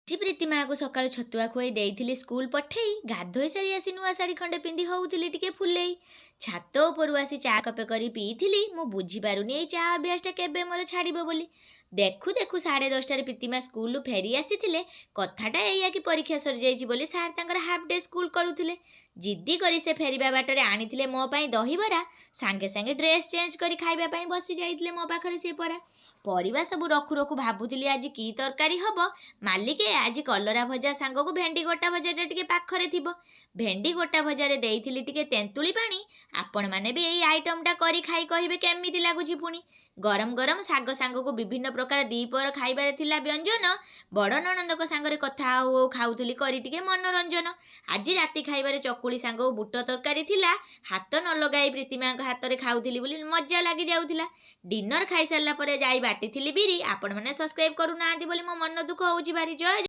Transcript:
ଆଜି ପ୍ରୀତିମାକୁ ସକାଳୁ ଛତୁଆ ଖୁଆଇ ଦେଇଥିଲି ସ୍କୁଲ ପଠେଇ, ଗାଧୋଇ ସାରି ଆସି ନୂଆ ଶାଢ଼ୀ ଖଣ୍ଡେ ପିନ୍ଧି ହଉଥିଲି ଟିକେ ଫୁଲେଇ। ଛାତ ଉପରୁ ଆସି ଚା କପେ କରି ପିଇଥିଲି। ମୁଁ ବୁଝିପାରୁନି ଏଇ ଚା ଅଭ୍ୟାସଟା କେବେ ମୋର ଛାଡ଼ିବ ବୋଲି। ଦେଖୁ ଦେଖୁ 10:30ରେ ପ୍ରୀତିମା ସ୍କୁଲରୁ ଫେରି ଆସିଥିଲେ। କଥାଟା ଏଇଆ କି ପରୀକ୍ଷା ସରିଯାଇଛି ବୋଲି ସାର୍ ତାଙ୍କର ହାଫ୍ ଡେ ସ୍କୁଲ କରୁଥିଲେ। ଜିଦ୍ଦି କରି ସେ ଫେରିବା ବାଟରେ ଆଣିଥିଲେ ମୋ ପାଇଁ ଦହିବରା। ସାଙ୍ଗେ ସାଙ୍ଗେ ଡ୍ରେସ୍ ଚେଞ୍ଜ କରି ଖାଇବା ପାଇଁ ବସି ଯାଇଥିଲେ ମୋ ପାଖରେ ସିଏ ପରା। ପରିବା ସବୁ ରଖୁ ରଖୁ ଭାବୁଥିଲି ଆଜି କି ତରକାରୀ ହବ। ମାଲିକେ, ଆଜି କଲରା ଭଜା ସାଙ୍ଗକୁ ଭେଣ୍ଡି ଗୋଟା ଭଜାଟା ଟିକେ ପାଖରେ ଥିବ। ଭେଣ୍ଡି ଗୋଟା ଭଜାରେ ଦେଇଥିଲି ଟିକେ ତେନ୍ତୁଳି ପାଣି। ଆପଣମାନେ ବି ଏଇ ଆଇଟମଟା କରି ଖାଇ କହିବେ କେମିତି ଲାଗୁଛି। ପୁଣି ଗରମ ଗରମ ଶାଗ ସାଙ୍ଗକୁ ବିଭିନ୍ନ ପ୍ରକାର ଦ୍ୱିପହର ଖାଇବାରେ ଥିଲା ବ୍ୟଞ୍ଜନ। ବଡ଼ ନଣନ୍ଦଙ୍କ ସାଙ୍ଗରେ କଥା ହଉ ହଉ ଖାଉଥିଲି କରି ଟିକେ ମନୋରଞ୍ଜନ। ଆଜି ରାତି ଖାଇବାରେ ଚକୁଳି ସାଙ୍ଗକୁ ବୁଟ ତରକାରୀ ଥିଲା। ହାତ ନ ଲଗାଇ ପ୍ରୀତିମାଙ୍କ ହାତରେ ଖାଉଥିଲି ବୋଲି ମଜା ଲାଗି ଯାଉଥିଲା। ଡିନର ଖାଇସାରିଲା ପରେ ଯାଇ ବାଟିଥିଲି ବିରି। ଆପଣମାନେ ସବସ୍କ୍ରାଇବ୍ କରୁନାହାନ୍ତି ବୋଲି ମୋ ମନ ଦୁଃଖ ହେଉଛି ଭାରି। ଜୟ